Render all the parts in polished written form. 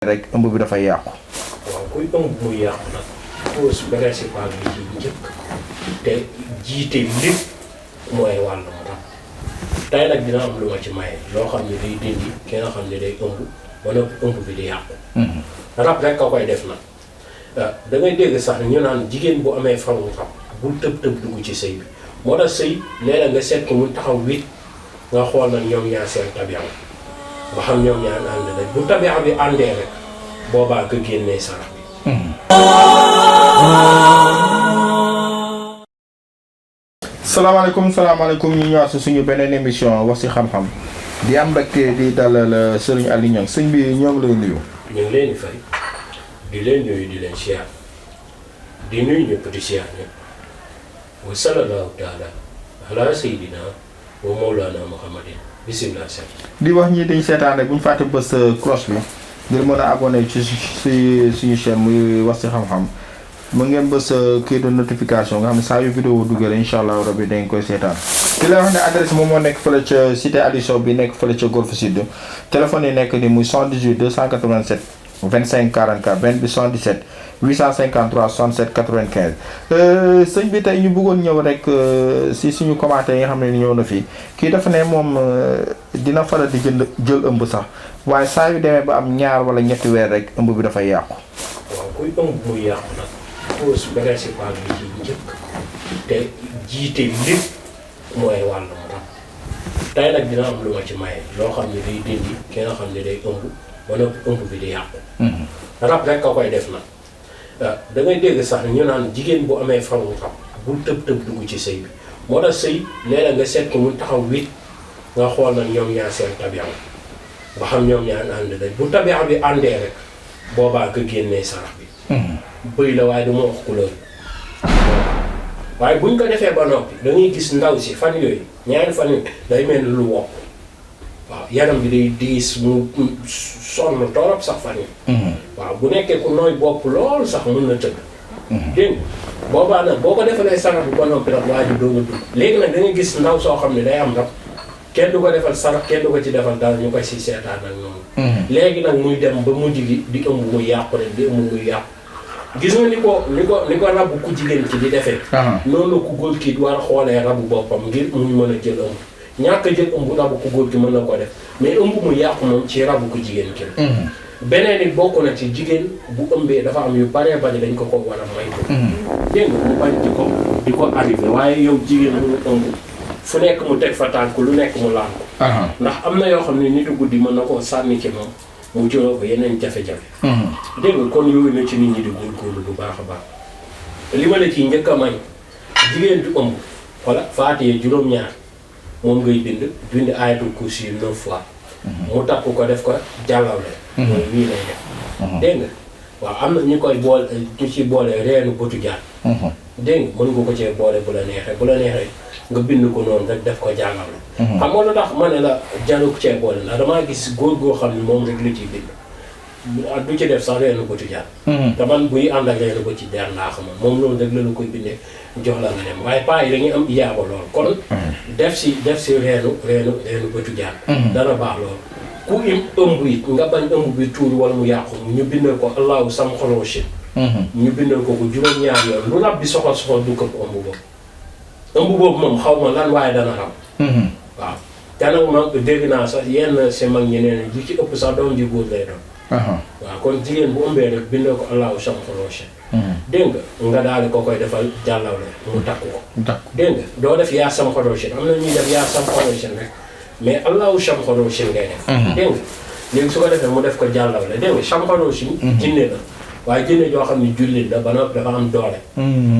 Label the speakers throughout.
Speaker 1: rek ëmb bi dafay yàqu.
Speaker 2: waaw kuy ëmb muy yàqu nag cause principale bi ci njëkk te jiite lépp mooy wàll moo tax tey nag dina am lu ma ci maye loo xam ne day dindi ki nga xam ne day ëmb ba noppi ëmb bi di yàqu. rab rek ka koy def nag da ngay dégg sax ñu naan jigéen bu amee faru rab bul tëb dugg ci sëy bi moo tax sëy léeg-léeg nga seet ko mu taxaw wit nga xool nag ñoom ñaar seen tabiya ba xam ñoom ñaar ànd rek bu tabiya bi àndee rek boobaa nga génnee sarax bi.
Speaker 1: salaamaaleykum ñu ñëwaat si suñu beneen émission wax si xam-xam di am mbégte di dalal Serigne Aliou Niang sëñ bi ñoo ngi lay nuyu.
Speaker 2: ñu ngi leen di fay di leen nuyu di leen siyaar di nuyu ñëpp di siyaar ñëpp wa sallallahu taala ala sayyidina wa mawlana muhammadin bismillah.
Speaker 1: di wax ñi dañ seetaan rek bu ñu fàtte bës cloche bi ngir mën a abonné ci suñu chaîne muy wax si xam-xam mu ngeen bës kii de notification nga xam ne saa yu vidéo duggee incha allah rabbi dañ koy seetaan. di la wax ne adresse moom moo nekk fële ca cité Aliou Sow bi nekk fële ca Golf Sud téléphone yi nekk ni muy 78 287 25 44 benn bi 77 853 67 95 sëñ bi tey ñu bëggoon ñëw rek si suñu commentaire yi nga xam ne ñëw na fii kii dafa ne moom dina faral di jël ëmb sax waaye saa yu demee ba am ñaar wala ñetti weer rek ëmb bi dafay yàqu.
Speaker 2: waaw kuy ëmb muy yàqu nag cause principale bi ci njëkk te jiite lépp mooy wàll moo tax tey nag dina am lu ma ci maye loo xam ne day dindi ki nga xam ne day ëmb ba noppi ëmb bi di yàqu. rab rek ka koy def nag da ngay dégg sax ñu naan jigéen bu amee faru rab bul tëb dugg ci sëy bi moo tax sëy léeg-léeg nga seet ko mu taxaw wit nga xool nag ñoom ñaar seen tabiya ba xam ñoom ñaar ànd rek bu tabiya bi àndee rek boobaa nga génnee sarax bi. bëy la waaye du ma wax couleur waaye buñ ko defee ba noppi da ngay gis ndaw si fan yooyu ñaari fan yooyu day mel ni lu wopp waaw yaram bi day diis mu sonn torop sax fan yi waaw bu nekkee ku nooy bopp lool sax mën na tëgg. dégg nga boobaa nag boo ko defalee sarax bi ba noppi nag waa ji doog a dugg léegi nag da ngay gis ndaw soo xam ne day am rab kenn du ko defal sarax kenn du ko ci defal dara ñu koy si seetaan ak noonu. léegi nag muy dem ba mujj gi di ëmb muy yàqu rek di ëmb muy yàqu gis nga ni ko rabu ku jigéen ki di defee. noonu la ku góor ki war a xoolee rabu boppam ngir muy mën a jël ëmb ñàkk a jël ëmb rabu ku góor ki mën na ko def mais ëmb mu yàqu moom ci rabu ku jigéen ki la. beneen it bokk na ci jigéen bu ëmbee dafa am yu baree bari dañ ko war a maytu. dégg nga mu bañ di ko arrivé waaye yow jigéen mu ëmb fu nekk mu teg fa tànk lu nekk mu laal ko. ndax am na yoo xam ne nitu guddi mën na koo sànni ci moom mu jural ko yeneen jafe-jafe. dégg nga kon yooyu na ci nit ñi di góorgóorlu bu baax a baax li ma la ciy njëkk a may jigéen ju ëmb wala faatiye juróom-ñaar moom ngay bind ayatul kursi 9 fois. mu takk ko def ko jàllale. mooy wii lay def. dégg nga waaw am na ñu koy boole ñu ci boole reenu bëtu jaan. dégg nga mën nga ko cee boole bu la neexee nga bind ko noonu rek def ko jàllale. xam nga lu tax ma ne la jaru cee boole ndax damaa gis góor goo xam ne moom rek la ciy bind. du ci def sax reenu bëtu jaan. te man buy ànd ak reenu bëtu jaan laa xamoon moom loolu rek la koy bindee jox la nga dem waaye paa yi dañuy am iyaaba lool kon. def si reenu bëtu jaan. dana baax lool. ku ëmb it nga bañ ëmb bi tuur wala mu yàqu ñu bindal ko allahu sam xoloo si. ñu bindal ko juróom-ñaar yoon lu rab bi soxal du këpp ëmb boobu. ëmb boobu moom xaw ma lan waaye dana rab. waaw te nag man dégg naa sax yenn si mag ñi nee nañ lu ci ëpp sax doom ji góor lay doon. waaw kon jigéen bu ëmbee rek bindal ko allahu sam xoloo si. dégg nga daal di ko koy defal jàllawle mu takk ko. dégg nga doo def yaa sam xoloo si am na ñuy def yaa sam xoloo si rek. mais allahu samxanoo sin ngay def. dégg nga léegi su ko defee mu def ko jàllawle dégg nga samxanoo sin jinne la waaye jinne joo xam ne jullit la ba noppi dafa am doole.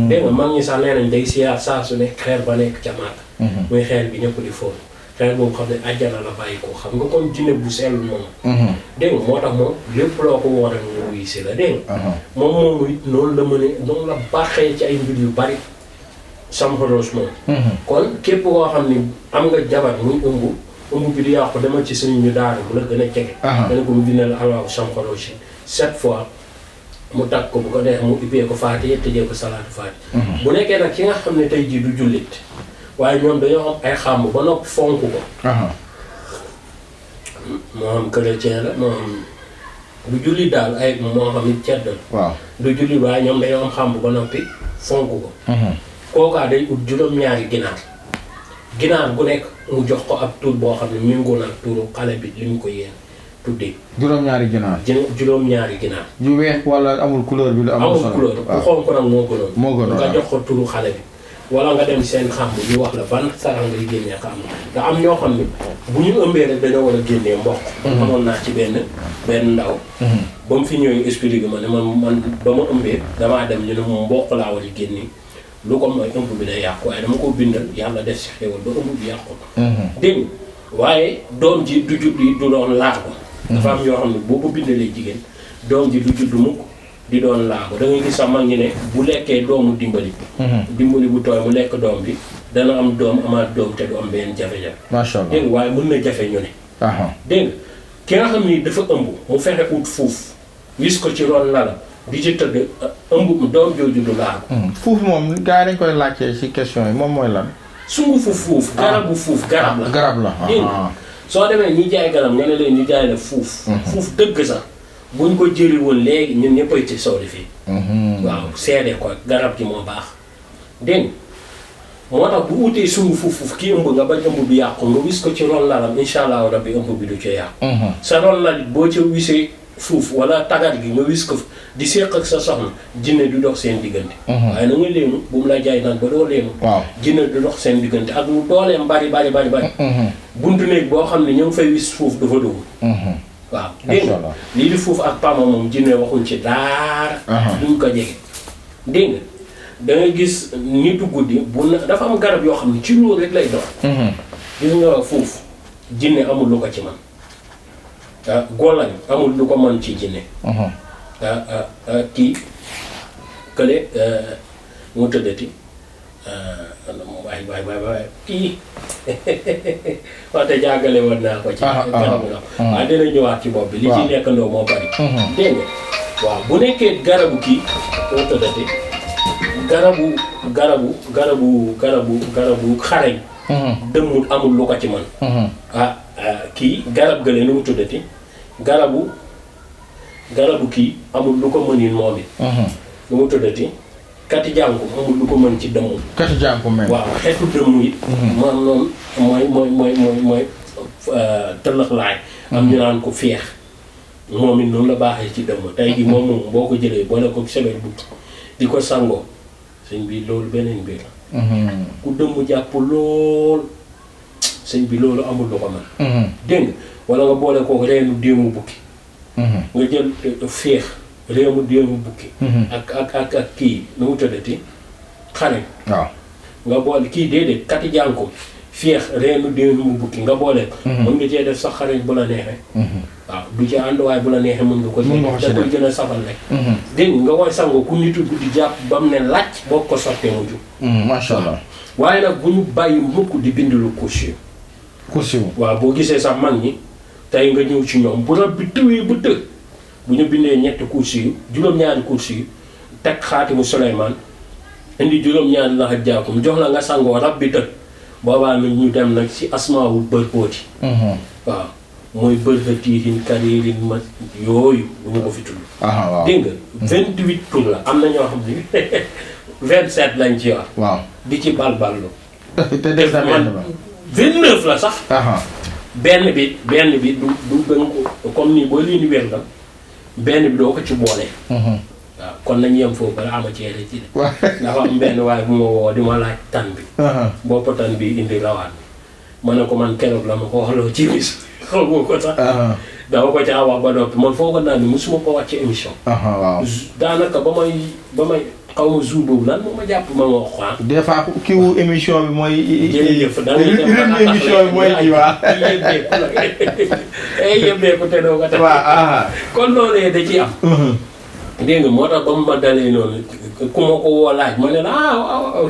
Speaker 2: dégg nga mag ñi sax nee nañ day siyaar saa su nekk xeer ba nekk ca Màkka. muy xeer bi ñëpp di fóon xeer boobu xam ne àjjana la bàyyi ko xam nga kon jinne bu sell moom. dégg nga moo tax moom lépp loo ko woon ak mu wuyu si la dégg nga. moom moomu it noonu la mën a noonu la baaxee ci ay mbir yu bari samxanoos moom. kon képp koo xam ne am nga jabar muy ëmb bi di yàqu demal ci sëriñ ñu daara bu la gën a jege. dana ko mu bindal allahu samxanoo si 7 fois mu takk ko bu ko neex mu ubbee ko faatiha tëjee ko salaatu faatiha. bu nekkee nag ki nga xam ne tey jii du jullit waaye ñoom dañoo am ay xàmb ba noppi fonk ko. moo xam chrétien la moo xam du julli daal ay moo xam it cedd la.
Speaker 1: waaw
Speaker 2: du julli waaye ñoom dañoo am xam ba noppi fonk ko. kookaa day ut juróom-ñaari ginaar gu nekk mu jox ko ab tur boo xam ne méngoo na ak turu xale bi li ñu ko yéen tuddee.
Speaker 1: juróom-ñaari ginaar.
Speaker 2: juróom-ñaari ginaar.
Speaker 1: ju weex wala amul couleur bi lu amul solo.
Speaker 2: amul couleur bu xonk nag moo gënoon.
Speaker 1: moo gënoon
Speaker 2: nga jox ko turu xale bi. wala nga dem seen xàmb ñu wax la ban sarax ngay génnee xam nga am ñoo xam ne bu ñu ëmbee rek dañoo war a génnee mboq. xamoon naa ci benn ndaw. ba mu fi ñëwee expliqué ma ne man ba ma ëmbee damaa dem ñu ne moom mboq laa war a génnee lu ko mooy ëmb bi day yàqu waaye dama ko bindal yàlla def si xéwal ba ëmb bi yàqu. dégg waaye doom ji du judd du doon laago. dafa am yoo xam ne boo ko bindalee jigéen doom ji du judd mukk di doon laago da ngay gis sax mag ñi ne bu lekkee doomu dimbali. dimbali bu tooy mu lekk doom bi dana am doom amaat doom te du am benn jafe-jafe.
Speaker 1: macha allah
Speaker 2: dégg nga waaye mën na jafe ñu ne. dégg nga ki nga xam ni dafa ëmb mu fexe ut fuuf wis ko ci ron lala di ci tëdd ëmb doom jooju du laago.
Speaker 1: fuuf moom gars yi dañ koy laajte ci question yi moom mooy lan.
Speaker 2: sungufu fuuf garabu fuuf garab la.
Speaker 1: garab la
Speaker 2: dégg nga soo demee ñi jaay garab nga ne leen ñu jaay la fuuf. fuuf dëgg sax. buñ ko jëli woon léegi ñun ñëppay ci sowli fii. waaw seede ko garab gi moo baax. dégg moo tax bu utee sungu fuuf kii ëmb nga bañ ëmb bi yàqu nga wis ko ci ron lalam incha allahu rabbi ëmb bi du ci yàqu. sa ron lal boo ca wisee fuuf wala tagat gi nga wis ko di séq ak sa soxna jinne du dox seen diggante. waaye na nga léemu bu mu la jaay naan ba doo léemu. waaw jinne du dox seen diggante ak lu dooleem bari. buntu néeg boo xam ne ñu ngi fay wis fuuf dafa dugg. waaw dégg nga lii di foofu ak pama moom jinne waxuñ ci daara. duñ ko jege. dégg nga da ngay gis nitu guddi bu dafa am garab yoo xam ne ci loolu rek lay dox. gis nga foofu jinne amul lu ko ci man golañ amul lu ko man ci jinne kii kële mu tëddati waay kii waxte jàggale woon naa ko ci garabu ndaw waaye dina ñëwaat ci bopp bi li ci nekkandoo moo bari dégg nga waaw bu nekkee garabu kii moo tëddati garabu xareñ dëmmul amul lu ko ci man kii garab gële nu mu tuddati garabu kii amul lu ko mënin moom it nu mu tuddati kati jànku amul lu ko mën ci dëmm.
Speaker 1: kati jànku même.
Speaker 2: waaw xeetu dëmm yi. moom noonu mooy tëllëx laay. am ñu naan ko feex moom it noonu la baaxee ci dëmm tey jii moom boo ko jëlee boole ko sebet bu di ko sangoo sëñ bi loolu beneen mbir la. ku dëmm jàpp lool sëñ bi loolu amul lu ko mën. dégg nga wala nga boole ko reenu déemu bukki. nga jël feex. réew déemu bukki ak kii nu mu tëddati xare waaw nga boole kii déedéet kati jànko feex reenu déemu bukki nga boole mën nga cee def sax xareñ bu la neexee waaw du ci ànd waaye bu la neexee mën nga ko da koy gën a safal rek dégg nga koy sango ku nitu guddi jàpp ba mu ne làcc boo ko sottee mu jug
Speaker 1: masha Allah
Speaker 2: waaye nag bu ñu bàyyi mukk di bindalu kursi waaw boo gisee sax mag ñi tey nga ñëw ci ñoom bu rab bi tëwee ba të bu ñu bindee ñetti kursi yu juróom-ñaari kursi yu teg xaatimu Suleymaan indi juróom-ñaari laxa jaakum jox la nga sangoo rab bi tëdd boobaa nag ñu dem nag ci asmaawul bërkooti waaw mooy bërkatiirin kariirin ma yooyu bu ñu ko fi tudd dégg nga 28 tur la am na ñoo xam ne 27 lañ ci wax waaw di ci balballu te def man 29 la sax benn bi du gën ko comme nii boo lii ni wér nga benn bi doo ko ci boole. waaw kon nañu yem foofu balaa ama ceele ci de. dafa am benn waaye bu ma woo di ma laaj tan bi. bopp tan bi indi rawaan ma ne ko man keroog la ma ko waxloo ci bis xaw ma ko sax. dama ko caa wax ba noppi man foog naa ni musuma ko wax ci émission. waaw daanaka ba may xaw ma jour boobu lan moo ma jàpp ma wax quoi. des fois kiiwu émission bi mooy. jërëjëf da ngay dem ba émission bi mooy kii waa. yëbbeeku te doo ko def. waaw kon loolee da ci am. dégg nga moo tax ba mu ma dalee noonu ku ma ko woo laaj ma ne la waaw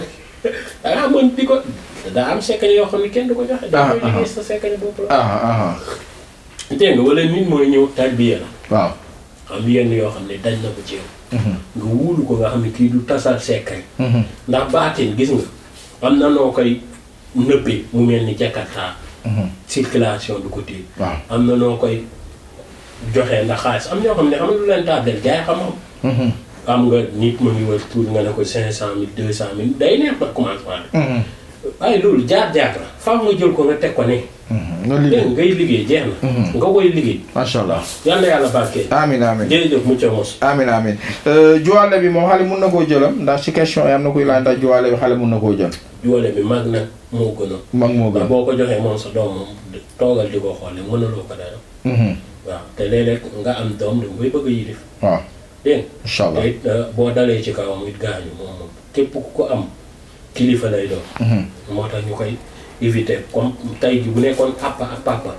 Speaker 2: da ngaa mën di ko daa am secret yoo xam ne kenn du ko joxe. da koy liggéey sa secret bopp la. dégg nga wala nit mooy ñëw tarbiya la. waaw am yenn yoo xam ne dañ na ko ci yow. nga wuulu ko nga xam ne kii du tasal secret. ndax baatin gis nga am na noo koy nëbbee mu mel ni Jakarta. circulation du ko téye. waaw am na noo koy joxe ndax xaalis am ñoo xam ne xam nga lu leen tàddeel jaay xam-xam. am nga nit mu ngi wër tuur nga ne ko 500000 200000 day neex ba commencement bi. waaye loolu jaar-jaar la faaw nga jël ko nga teg ko ne.
Speaker 1: nga liggéey
Speaker 2: ngay liggéey jeex na. nga koy liggéey.
Speaker 1: macha allah
Speaker 2: yal na yàlla barkeel.
Speaker 1: amiin amiin
Speaker 2: jërëjëf monsieur Moussa.
Speaker 1: amiin amiin juwaale bi moom xale mun na koo jëlam ndax ci question yi am na kuy laaj ndax juwaale bi xale mun na koo jël.
Speaker 2: juwaale bi mag nag moo gën a.
Speaker 1: mag moo gën
Speaker 2: boo ko joxee moom sa doom moom toogal di ko xool mënuloo ko dara. waaw te léeg-léeg nga am doom da nga koy bëgg a yilif.
Speaker 1: waaw
Speaker 2: dégg
Speaker 1: incha allah
Speaker 2: te it boo dalee ci kawam it gaañu moom képp ku ko am kilifa lay doon. moo tax ñu koy éviter comme tey ji bu nekkoon papa ak papa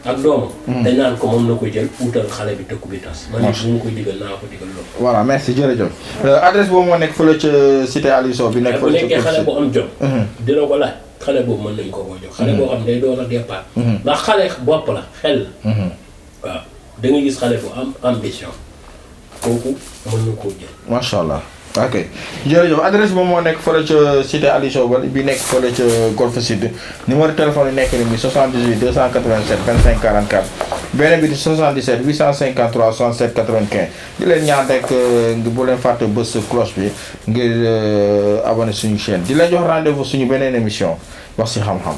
Speaker 2: ak doomam. dañ naan ko moom na ko jël utal xale bi tëkku bi tas. man it bu ñu koy digal naa ko digal loolu.
Speaker 1: voilà merci jërëjëf. adresse boobu moo nekk fële ca cité Aliou Sow bi nekk fële ca.
Speaker 2: bu nekkee xale bu am jom. dina ko laaj xale boobu mën nañ ko jox. xale boo xam day doon a départ. ndax xale bopp la xel la. waaw da nga gis xale bu am ambition kooku mën na koo jël.
Speaker 1: macha allah ok jërëjëf adresse moom moo nekk fële ca cité Aliou Sow bi nekk fële ca Golf Sud numéro téléphone yi nekk ni mi 78 287 25 44 beneen bi di 77 853 67 95 di leen ñaan rek bu leen fàtte bës cloche bi ngir abonné suñu chaîne di leen jox rendez-vous suñu beneen émission wax ci xam-xam.